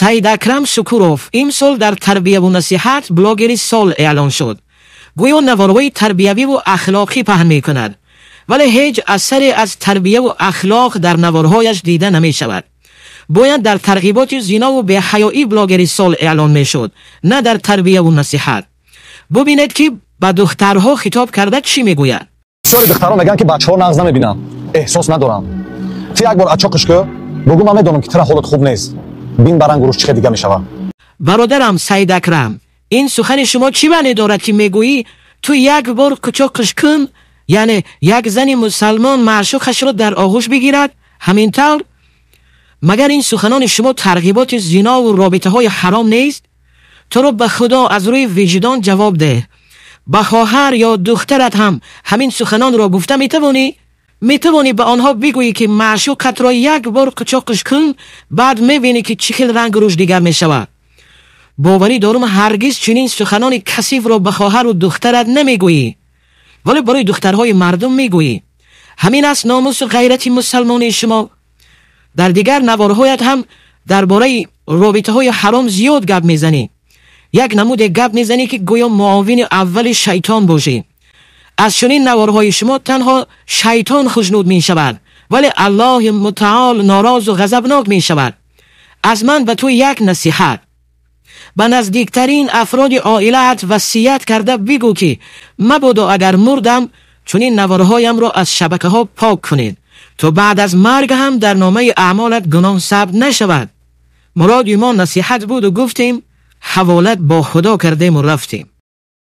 Саид Акрам Шукуров имсол дар тарбияву насиҳат блогери сол эълон шуд. Гӯё наворҳои тарбиявиву ахлоқӣ паҳн мекунад, вале ҳеҷ асаре аз тарбияву ахлоқ дар наворҳояш дида намешавад. Бояд дар тарғиботи зинову беҳаёӣ блогери сол эълон мешуд, на дар тарбияву насиҳат. Бубинед, ки ба духтарҳо хитоб карда чӣ мегӯяд. Бисёри духтарон мегӯянд, ки бачаҳо нағз намебинанд, эҳсос надоранд. Ту як бор ачоқиш кӯ, бугӯ: «Ман медонам, ки тура ҳолат хуб нест». Бин, ба рангу рӯш чӣ хел дига мешавад. Бародарам Саид Акрам, ин сухани шумо чӣ маъне дорад, ки мегӯӣ, ту як бор кучоқиш кун, яъне як зани мусалмон маъшуқашро дар оғӯш бигирад, ҳамин тавр? Магар ин суханони шумо тарғиботи зинову робитаҳои ҳаром нест? Туро ба Худо, аз рӯи виҷдон ҷавоб деҳ. Ба хоҳар ё духтарат ҳам ҳамин суханонро гуфта метавонӣ? Метавонӣ ба онҳо бигӯӣ, ки маъшуқатро як бор кучоқиш кун, баъд мебинӣ, ки чӣ хел рангу рӯш дигар мешавад? Боварӣ дорум, ҳаргиз чунин суханони касифро ба хоҳару духтарат намегӯӣ, вале барои духтарҳои мардум мегӯӣ. Ҳамин аст номусу ғайрати мусалмонии шумо? Дар дигар наворҳоят ҳам дар бораи робитаҳои ҳаром зиёд гап мезанӣ. Як намуде гап мезанӣ, ки гӯё муовини аввали шайтон бошӣ. Аз чунин наворҳои шумо танҳо шайтон хушнуд мешавад, вале Аллоҳи мутаол норозу ғазабнок мешавад. Аз ман ба ту як насиҳат: ба наздиктарин афроди оилаат васият карда бигӯ, ки мабодо агар мурдам, чунин наворҳоямро аз шабакаҳо пок кунед, то баъд аз марг ҳам дар номаи аъмолат гуноҳ сабт нашавад. Муроди мо насиҳат буду гуфтем, ҳаволат бо Худо кардему рафтем.